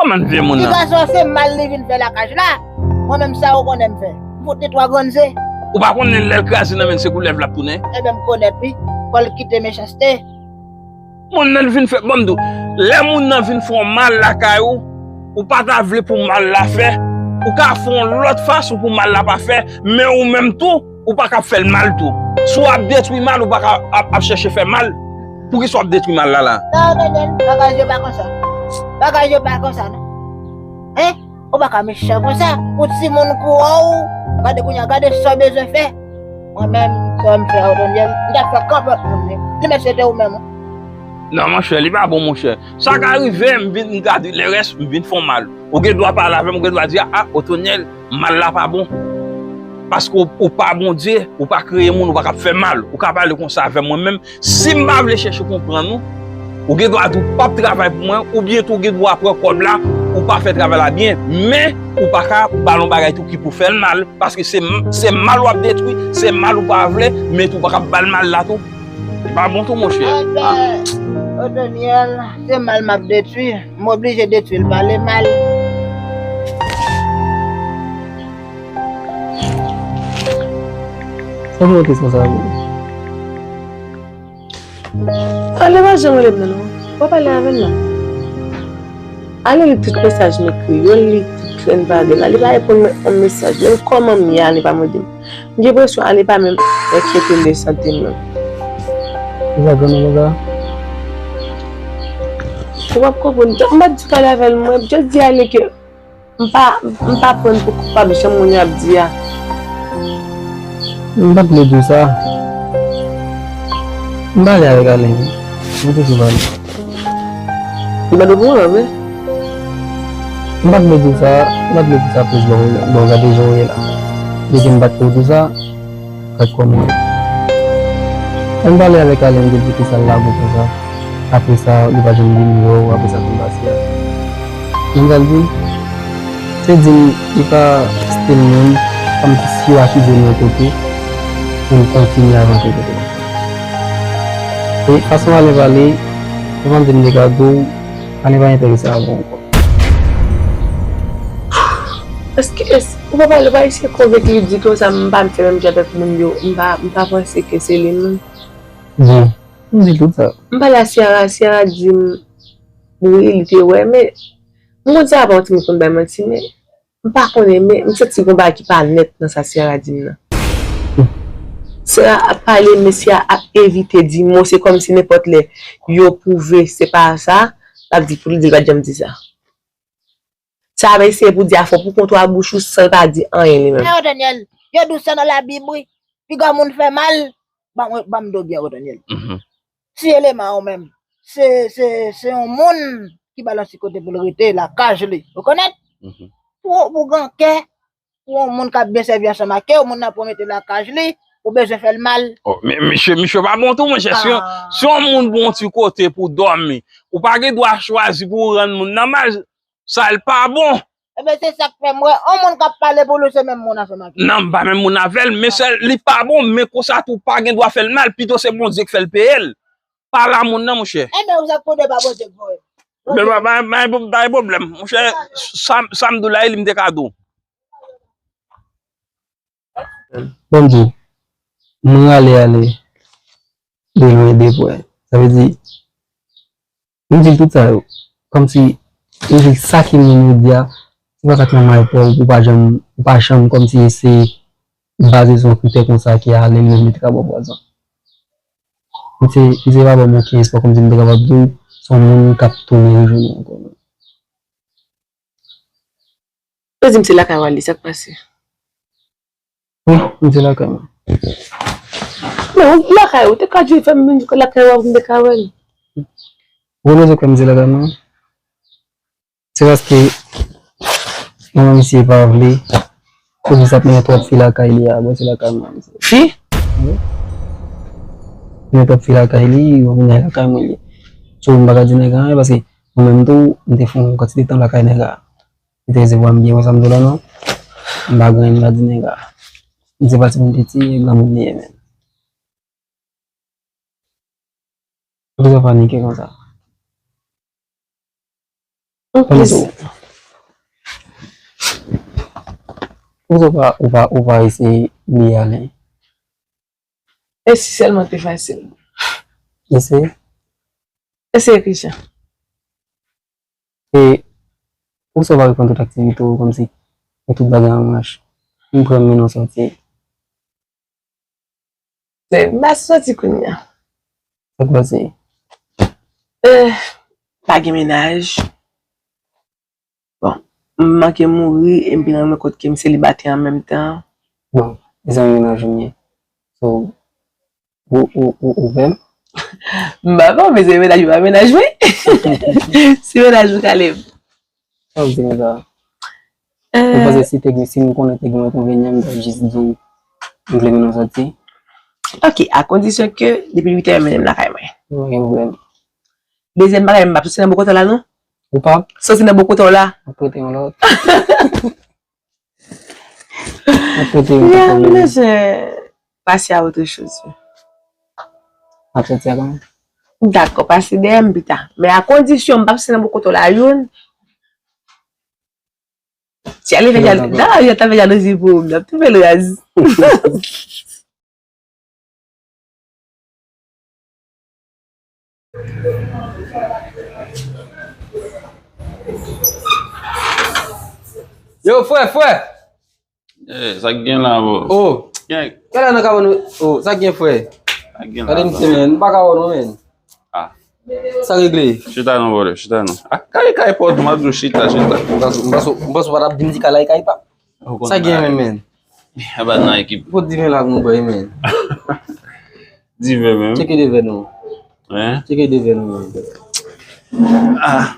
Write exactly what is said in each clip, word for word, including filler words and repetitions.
Kòman vye moun nan? Ti gason se mal li vin fè lakaj la. Mwen menm sa ou konnen m fè. M fout li twa grenn ze. Ou pa konnen lè l kraze nan men l se koulèv l ap tounen? Ebyen m konnen wi. Fò l kite mechanste. Moun nan vin fè, ban m di w, lè moun nan vin fè w mal lakay ou, ou pa ta vle pou mal la fè, ou ka fè yon lòt fason pou mal la pa fè, men ou menm tou, ou pa ka fè l mal tou. Si w ap detwi mal, ou pa ka ap, ap chèche fè mal. Poukisa w ap detwi mal la la? Non, Daniel, bagay yo pa konsa. Bagay yo pa konsa, non. Hein? Ou pa ka mechan konsa. Pou timoun kou a w, gade kounye a, gade sa w bezwen fè. Mwen menm, sa m fè a, Daniel, m t ap fè kanpe moun li. Li mèt se te ou menm. Non, monchè, li pa bon, monchè. Sa ka rive, m vin, m ta di, lè rès, m vin fè w mal. Ou gen dwa pale avè m, ou gen dwa di, a, Otonyèl, mal la pa bon. Paske ou, ou pa Bondye, ou pa kreye moun, ou pa ka fè mal. Ou ka pale konsa avè mwen menm. Si m pa vle chèche konprann ou, ou gen dwa di w p ap travay pou mwen, oubyen tou ou gen dwa pran kòb la, ou pa fè travay la byen. Men, ou pa ka ba l yon bagay tou ki pou fè l mal, paske se, se mal w ap detwi, se mal ou pa vle, men tou ou pa ka ba l mal la tou. Li pa bon tou, monchè. Enben, Otonyèl, se mal m ap detwi. M oblije detwi l, pale mal. Sa pou kesyon sa pou ou? Ale pa janm rele m nan, non. W ap pale avè l la. Ale li tout mesaj m ekri yo, li tout grenn bagay la. Li pa reponn mwen yon mesaj. Menm kòman m ye, ale pa mande m. M gen enpresyon ale pa menm enkyete m de sante m nan. Kisa granmoun konsa? Ou p ap konprann. M pa t di w pale avè l, mwen. Just di ale ke m pa, m pa pran l pou koupab, jan moun yo ap di a. M pa t vle di w sa. M pale avèk Alen, wi. Mwen te sou pale. Li pa t opran, men. M pa t vle di w sa, m pa t vle di sa plis, bon, bon, gade jan w ye la. Depi m pa t vle di w sa, gad kòman w ye. Lè m pale avèk Alen, m te di poukisa l lage w konsa. Apre sa, li pa janm vin wè w, apre sa, konn pase a. Men sa l di m, se di m, li pa stil moun, kòmsi si yo akize m yon kote, pou m kontinye avanse kote. E fason Alen pale, m panse m te ka di w, Alen pa enterese avè w ankò. Èske, èske, ou pa pale, ou pa eseye konvenk li, di konsa, m pa fè menm jan avèk moun yo, m pa, m pa panse ke se li menm. Bon, m di tout sa. M pale a Ciara, Ciara di m, wi, li te wè, men, m konn Ciara pa yon timoun konn bay manti, men, m pa konnen, men, m santi gon bagay ki pa nèt nan sa Ciara di m nan. Ciara ap pale, men Ciara ap evite di mo, se kòmsi nenpòt lè yo pwouve se pa sa, l ap di pou li di l pa t janm di sa. Sa ap eseye pou di a fò pou kontwòl bouch ou san l pa di anyen li menm. Hey, Otonyèl, yo di w sa nan Labib, wi. Piga moun fè mal, ban mwen, ban m di w byen, Otonyèl. Mhm. Ti Elema ou menm, se, se, se yon moun ki ba l yon ti kote pou l rete, lakaj li. Ou konèt? Mhm. Pou, pou gen kè, pou yon moun k ap byen sèvi ansanm ak ou, moun nan pwomete lakaj li, ou bezwen fè l mal. Oh, men, misye, misye pa bon tou, monchè. Si yon, ah, si yon moun pou yon ti kote pou dòmi, ou pa gen dwa chwazi pou w rann moun nan mal. Sa l pa bon. Ebyen, se sa k fè m wè yon moun k ap pale pou li, se menm moun ansanm ak li. Non, m pa menm moun avè l, men sèl, li pa bon, men konsa tou, pa gen dwa fè l mal, pito se Bondye k fè l peye l. Pa la moun nan, monchè. Ebyen, ou sa konnen pa Bondye k voye. Men pa, pa, pa, pa gen pwoblèm, monchè, sa, sa m di w la, e li m te ka di w. Bon, m di w, m rale ale de lwen de prè. Sa vle di, m di l tout sa yo. Kòmsi, m di l sa ki moun yo di a, se pa sa k nan may pa w, ou pa janm, ou pa janm kòmsi eseye baze sou yon kritè konsa ki ale, li menm li te ka ba w pwazon. M se, m se pa ba w yon kesyon, kòmsi m te kapab di w, se yon moun k ap tounen rejwenn ou ankò. Yo di m se lakay w al ye, sa k pase? Wi, m se lakay mwen. Men ou lakay ou, te ka dwe fè m vin lakay w pou m te ka wè l. Ou konnen se kwè m se lakay mwen? Se paske manman misye pa vle pou misye ap mennen twòp fi lakay li a, bon, se lakay mwen misye. Fi? Wi. Mennen twòp fi lakay li, bon, lakay mwen li. So, m pa ka di nèg anyen paske mwen menm tou, m te fè yon kantite tan lakay nèg la. Li te resevwa m byen, wè sa m di w la non. M pa gen anyen m ka di nèg la. M se pa timoun piti, granmoun li ye menm. Poukisa w panike konsa? Kòmsi ou pa, ou pa, ou pa eseye bliye Alen? E si sèlman te fasil? Eseye. Eseye kijan? E ou sa w pa reprann tout aktivite w, kòmsi tout bagay an mach. M pran men nan sòti. Men m pa soti kounye a. Sa k pase? Eh, pa gen mennaj. Bon, m manke mouri e m vin rann mwen kont ke m selibatè an menm tan. Bon, mezanmi, mennaj ou m ye. So, ou, ou, ou, ou ouvè m? M pa konn, mezanmi, mennaj ou pa mennaj mwen. Si mennaj ou, Caleb. Sa w di konsa? Ou panse si te gen, si m konnen te gen enkonvenyan, m t ap jis di w m vle mennen w sòti? Ok, a kondisyon ke depi uit è, mennen m lakay mwen. Pa gen pwoblèm. Dezyèm bagay, m p ap soti nan bò kote w la, non. Ou p ap? Soti nan bò kote w la. M ap prete yon lòt. M ap prete yon lòt. Ya, pase a autre chose. M ap soti a kanmenm. Dakò, pase dèyè m pita. Men a kondisyon m p ap soti nan bò kote w la, youn. Si ale fè jalouzi, non, yo ta fè jalouzi pou ou, m ap toufe l raz. Yo, frè, frè! Eh, sa k gen la, bro? Oh, kèlè nan kabann ou? Oh, sa k gen, frè? Sa k gen la? Gade misye, men, m pa ka wè non, men. Ah. Sa regle? Chita non, brother, chita non. Ah, kay, kay pòt, m ap di w chita, chita. M panse, m panse, m panse w pa t ap vin di kay la e kay pa. Sa gen menm, men? Aba nan ekip. Pot diven la pou mwen bwè, men. Diven menm? Tcheke de vè nou. Hein? Tcheke de vè nou, men. Ah.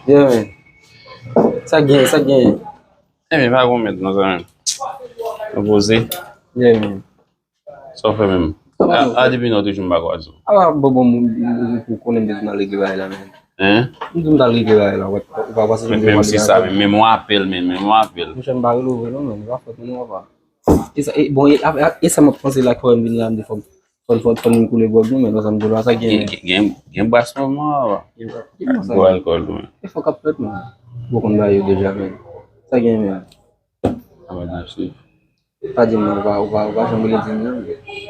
Yeah, man. Sa gen, sa gen. Ebyen, pa gon mèt non, zanmi. Nou poze. Yeah, man. Sa w fè menm? A, a, depi nou toujou m pa kwaze w. A, bon, bon, m, m, m, m konnen m te di m al regle bagay la, men. Hein? M di m t al regle bagay la, ou pa, ou pa pase. Men, menm si sa, men, men m rapèl, men, men m rapèl. Monchè, m pa rele w vre non, men, e pa fòt mwen non, papa. E sa, e, bon, e, a, a, e sa m ap panse la, ki fè m vin la, m di fò m, fò m, fò m, fò m vin koule gwòg nou, men, nan sa m di w la, sa gen. Gen, gen, gen, gen bras manman, papa. Gen bras, gen bras. Gwo alkòl, tou, men. E fòk ap fèt, men. Ou konn bagay yo deja, men. Sa gen, men. Sa pa janm suiv. Pa di m non, ou pa, ou pa, ou pa janm rele di m non.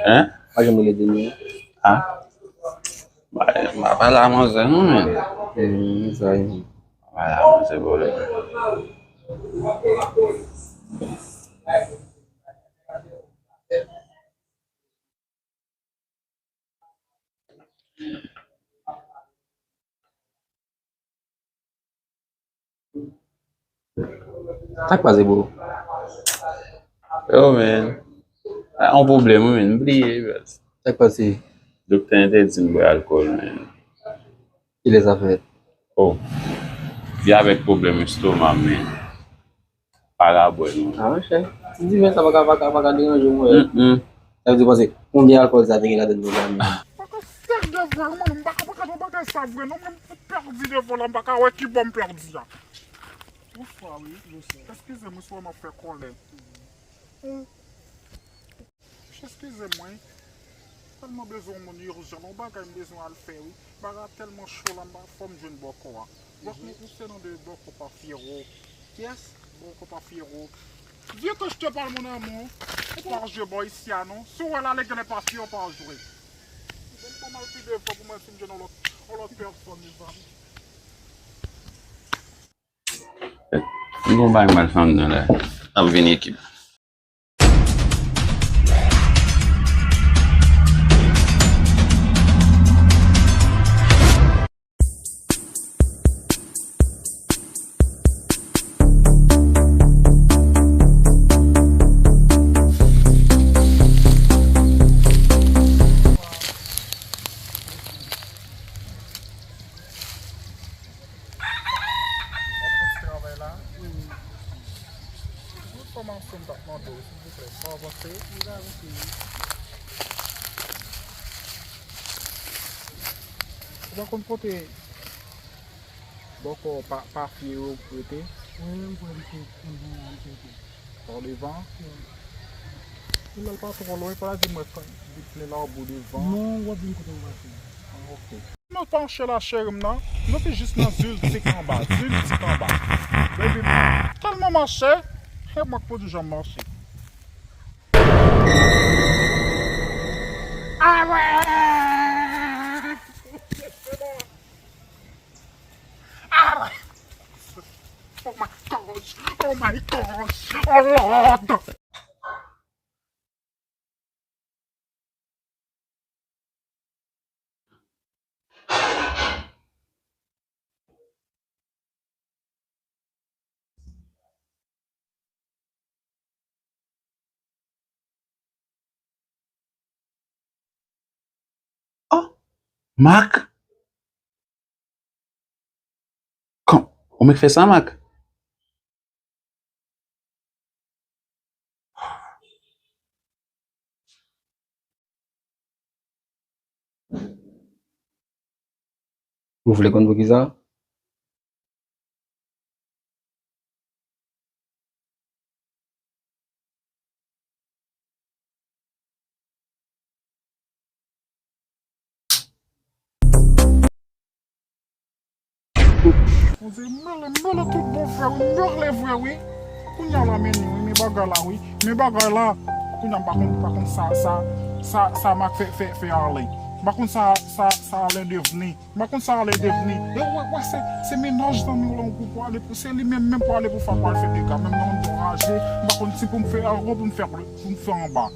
Hein? Pa janm rele di m non. Ah. M pa, m pa pale a manzè non, men. Hmm, sa ye. M pa pale a manzè, bro. Sa k pase, bro? Yo, man. A, yon pwoblèm, wi, man. M bliye, bro. Sa k pase? Doktè entèdi m bwè alkòl, man. Kilè sa fèt? Oh. Li avèk pwoblèm estoma, man. Pa ka bwè non. Ah, monchè. Ti diven sa pa ka, pa ka, pa ka deranje w, wè. Mm, mm. Sa vle di, panse, konbyen alkòl sa te gen ladann deja, men? Pa ka fè devwa, mwen, m pa ka, pa ka fè bagay sa vre, non, mwen, m pèdi devwa la, m pa ka wè ki bò m pèdi a. Bonswa, wi. Bonswa. Eskize m, wi, si w wè m ap fè kòlè. Eskize mwen, tèlman bezwen yon moun ijan, yon bagay m bezwen al fè wi. Bagay tèlman cho la, m pa fò m jwenn bòkò a. Bòkò, ou se non de bòkò pa Fyero. Kiyès? Bòkò pa Fyero. Vieux que je te parle, mon amour. Ou pa jwe bò isi a non. Si w wè l ale genlè pa Fyero pa jwe. Bon, pa mal pi devan pou mwen si m jwenn yon lòt, yon lòt pèsòn, mezanmi. M gon bagay m al fè anndan la. Ap vin ekip. Yon fòmasyon m t ap mande w, silvouplè. Sa w panse? Li va avanse, wi. Ou pa konn kote bòkò pa, pa Fyero rete? Wi, m kwè m te konn jan l rete. Pa devan. Lè l pa twò lwen, pa di mwen kan li ple la ou bou devan. Non, w ap vin kote m pase. Ah, ok. Nou panche la, cheri m nan. Nou pi jis nan zil tik anba, zil tik anba. Baby, tèlman mache, e mwen k pou di jan m mache. Ah ouais! Ah ouais! Oh my gosh! Oh my gosh! Oh Lord! Oh, Mak? Kòm, ou mèt fè sa, Mak? Ou vle konn poukisa? Bondye, m rele, m rele tout bon frè, wi, m rele vre, wi. Kounye a la, men li, wi, men bagay la, wi. Men bagay la, kounye a, m pa konn, m pa konn sa, sa, sa, sa Mak fè, fè, fè ale. M pa konn sa, sa, sa ale devni. M pa konn sa ale devni. E wè, wè, se, se mennaj zanmi w lan pou, pou ale pou, se li menm, menm pou ale pou fè, pou al fè dega. Menm nan yon bon raje, m pa konn si pou m fè anwo, pou m fè, pou m fè anba.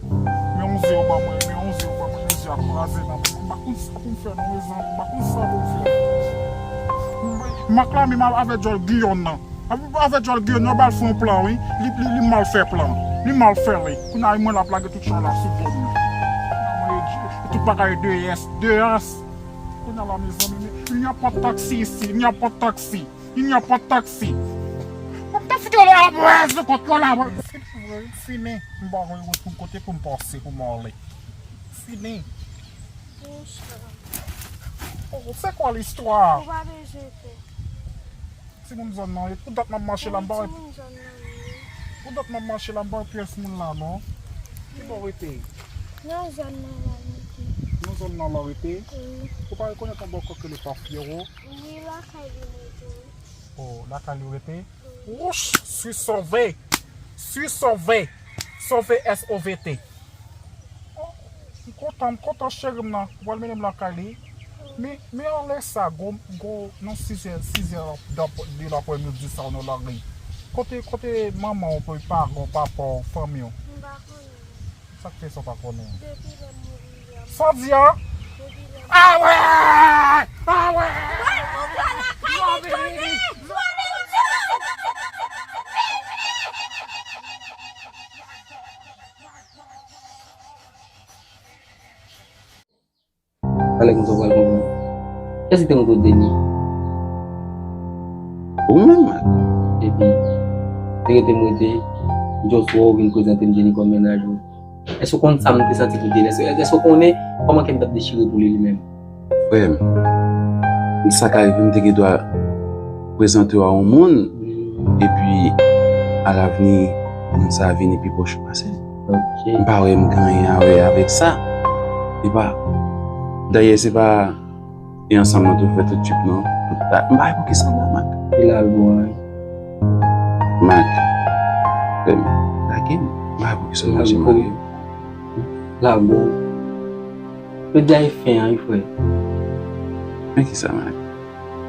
Men yon zye yo ban mwen, men yon zye yo ban mwen, yon zye a kraze nan men mwen. M pa konn sa pou m fè non, mezanmi, m pa konn sa pou m fè. Mak la menm avè djòl Giyòn nan. Avè djòl Giyòn nan, yo ba l fè yon plan, wi. Li, li, li mal fè plan. Li mal fè, wi. Kounye a, mwen l ap lage tout chay la sou do m. Mwen, tout bagay de yès, de yès. Kounye a la, mezanmi, il n'y a pas de taxi ici, il n'y a pas de taxi. Il n'y a pas de taxi. Mwen ta fout yo la, mwen, se kont yo la, mwen. Fini. M pa konn kote pou m pase, pou m ale. Fini. Pocha. Oh, c'est quoi l'histoire? Ou pa bezwen pè. Timoun zòn nan, pou dat m ap mache la, m pa wè. Timoun zòn nan, wi. Pou dat m ap mache la, m pa wè pyès moun la, non. Ki bò w rete? Nan zòn nan la, m rete. Nan zòn nan la w rete? Wi. Ou pa rekonèt yon bò kòk rele pa Fyero? Wi, lakay li m rete, wi. Oh, lakay li w rete? Wi. Wouch, suis sauvé. Suis sauvé. Sauvé, S O V T. Oh, m kontan, m kontan cheri m nan. Ou pral mennen m lakay li. Men, men anlè sa, gwo, gwo, nan sizè, sizè de, de laprèmidi sa w nan lari. Kote, kote manman w, paran w, papa w, fanmi w? M pa konnen. Sa k fè sa w pa konnen? Depi lè m mouri a. Sa w di a? Depi lè m... Awe! Awe! Pale konsa w pral konprann. Kiyès ki te rankontre Denis? Ou menm, Mak. Epi, te rete m rete, just wè w vin prezante m Jenny kòm mennaj ou. Èske w konn sa m te santi pou Denis? Èske, èske w konnen kòman kè m t ap dechire pou li, li menm? Frè m, sa ka rive m te gen dwa prezante w a yon moun, epi alavni, moun sa a vini pi pwòch ou pase l. Ok. M pa wè m gen anyen a wè avèk sa. E pa, dayè, se pa, e ansanm nan tou fè tout trip nan. Tout ta, m pa wè poukisa m la, Mak. E la l bon, wi. Mak, frè m, lage m. M pa wè poukisa w mache m ale. Lago. Yo di a e fen an, wi, frè. Men kisa, Mak?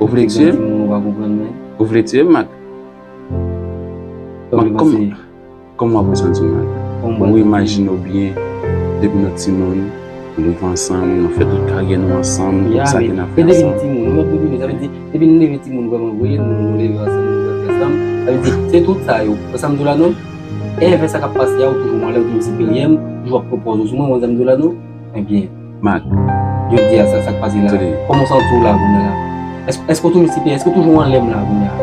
Ou vle tiye m? Ou vle tiye m, Mak? Mak, kòman, kòman w ap resanti w, Mak? Ou imajine w byen, depi nou timoun, nou leve ansanm, nou fè tout karyè nou ansanm, tout sa ke n ap fè ansanm. Depi nou timoun, nou ap domine, sa vle di, depi nou leve timoun vrèman vre, nou, nou leve ansanm, nou grandi ansanm. Sa vle di, se tout sa yo. Wè sa m di w la, non? Envè sa k ap pase a, ou toujou anlè, ou toujou siperyè m, ou toujou ap pran pòz ou sou mwen, wè sa m di w la, non? Ebyen, Mak, jodi a, sa, sa k pase la? Kòman w santi w la kounye a la? Èske, èske w toujou siperyè, èske w toujou anlè m la kounye a?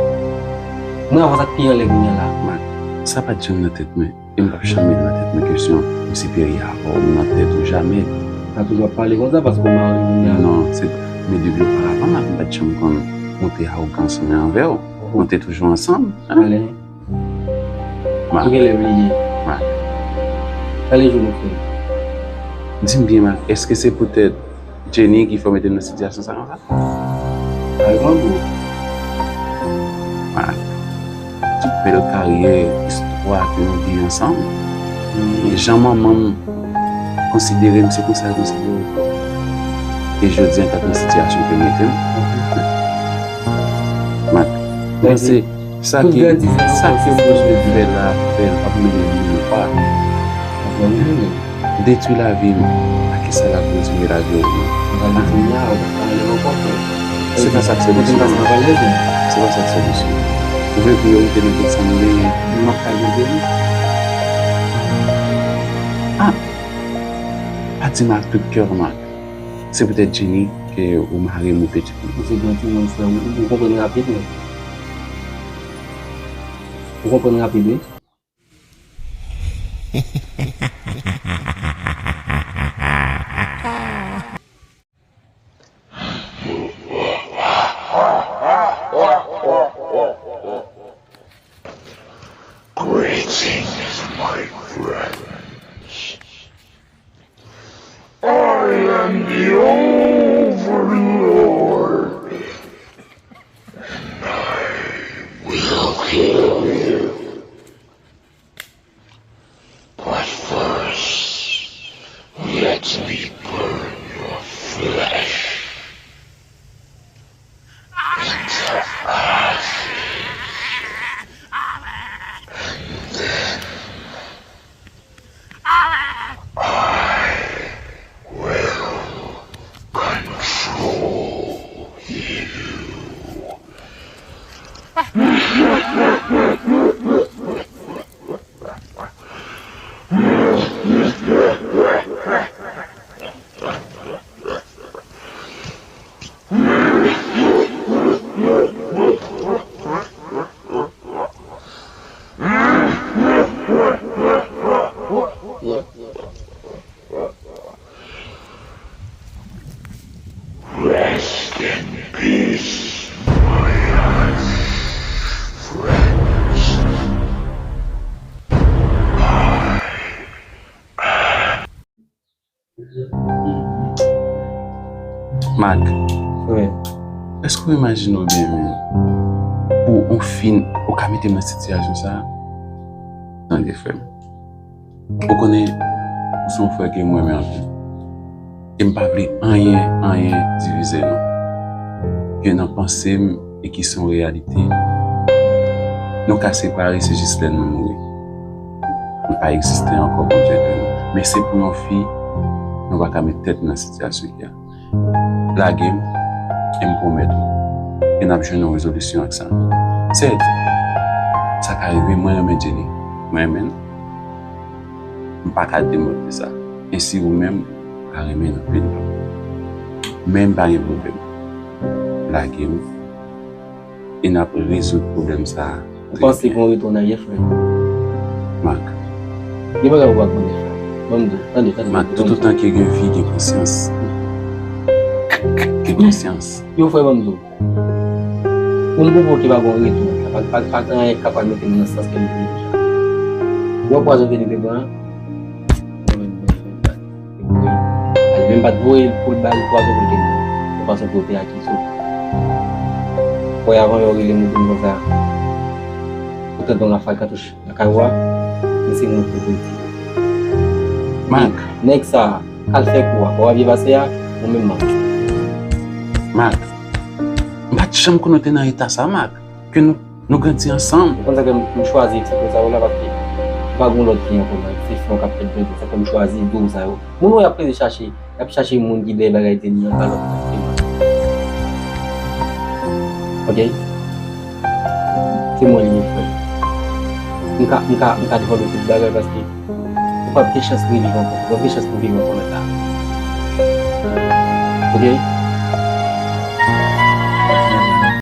Mwen avè w, sa k pi anlè kounye a la? Mak, sa pa t janm nan tèt mwen. E m p ap janm met nan tèt mwen kesyon m siperyè avè w nan tèt ou, jamè. Sa toujou ap pale konsa paske w mari kounye a. Non, se, men depi oparavan, Mak, m pa t janm konn montre awogans mwen anvè w. Nou te toujou ansanm, hein? Alen. M Ou genlè bliye. Mak. Gade je nou fè. Di m byen, Mak, èske se poutèt Jenny ki fè w mete m nan sitiyasyon sa konsa? Pa egzanp, ou. Mak, tout bèl karyè, istwa ke nou gen ansanm. Men jan manman m konsidere m, se konsa l konsidere w tou. E jodi an, antanke nan sitiyasyon ke l mete m, Mak, mwen se sa ke, sa ke mwen vle fè la, fè l ap mennen m nilpa. Detwi lavi m, a kisa l ap detwi lavi w menm? Se pa sa k solisyon an. Se pa sa k solisyon an. Ou vle priyorite nan tout sa m genyen. Ah! Pa di m ak tout kè w, Mak. Se poutèt Jenny ke ou mare m, ou pete m. Ou se gran timoun, frè m. Ou konprann rapid, wi. Ou konprann rapid, wi. Greetings, my friends. I am the Overlord, and I will kill you. But first, let me burn your flesh into ashes. And then I will control you. Rest in peace, my friends. Mak, èske w imajine w byen menm pou yon fi, ou ka mete m nan sitiyasyon sa a? Tande, frè m. Ou konnen, ou se yon frè ke mwen renmen anpil. E m pa vle anyen, anyen divize nou. Ke nan panse m e ki se yon reyalite, nou ka separe, se jis lè nou mouri. Nou pa egziste ankò, Bondye ede nou. Men se pou yon fi, nou pa ka met tèt nou nan sitiyasyon ki a. Lage m, e m pwomèt ou ke n ap jwenn yon rezolisyon ak sa. Sèt, sa ka rive, mwen renmen Jenny. Mwen renmen l. M pa ka demontre sa. E si ou menm, ou ka renmen l anpil tou. Men m pa gen pwoblèm. Lage m. E n ap rezoud pwoblèm sa a. Ou panse gen yon retou an aryè, frè? Mak. Gen bagay ou pa konnen, frè. Ban m di w. Tande, tande. Mak, toutotan ke gen vi, gen konsyans. Gen konsyans. Yo, frè, ban m di w. Moun pou poko pa gen yon retou. Pa, pa, pa gen anyen k kapab mete m nan sans ke m te deja. Ou wè pwazon ke li te pran an? Mwen menm, mwen menm, mwen menm. Al menm pa t voye l pou l ba l pwazon pou l te mouri. Yon fason pou yo te akize w. Wè avan yo rele m, yo di m konsa. Ou tande yon rafal katouch lakay ou a, men se moun pou pou l di. Mak. Nèg sa a, k al fè kou a, pa w ap byen pase a, ou menm mank. Mak. M pa t janm konnen w te nan eta sa, Mak. Ke nou, nou grandi ansanm. Se konsa ke m, m chwazi ekspresyon sa yo la, paske m pa gen lòt fi ankò, man. Se fi an k ap fèt byen, se sa fè m chwazi di w sa yo. Moun ou y ap plede chache, y ap chache moun ki dèyè bagay Jenny an, pa lòt moun, se mwen. Oke? Se mwen li ye, frè. M ka, m ka, m ka devlope tout bagay paske ou p ap gen chans reviv ankò. Ou p ap gen chans pou viv ankò lè sa. Oke?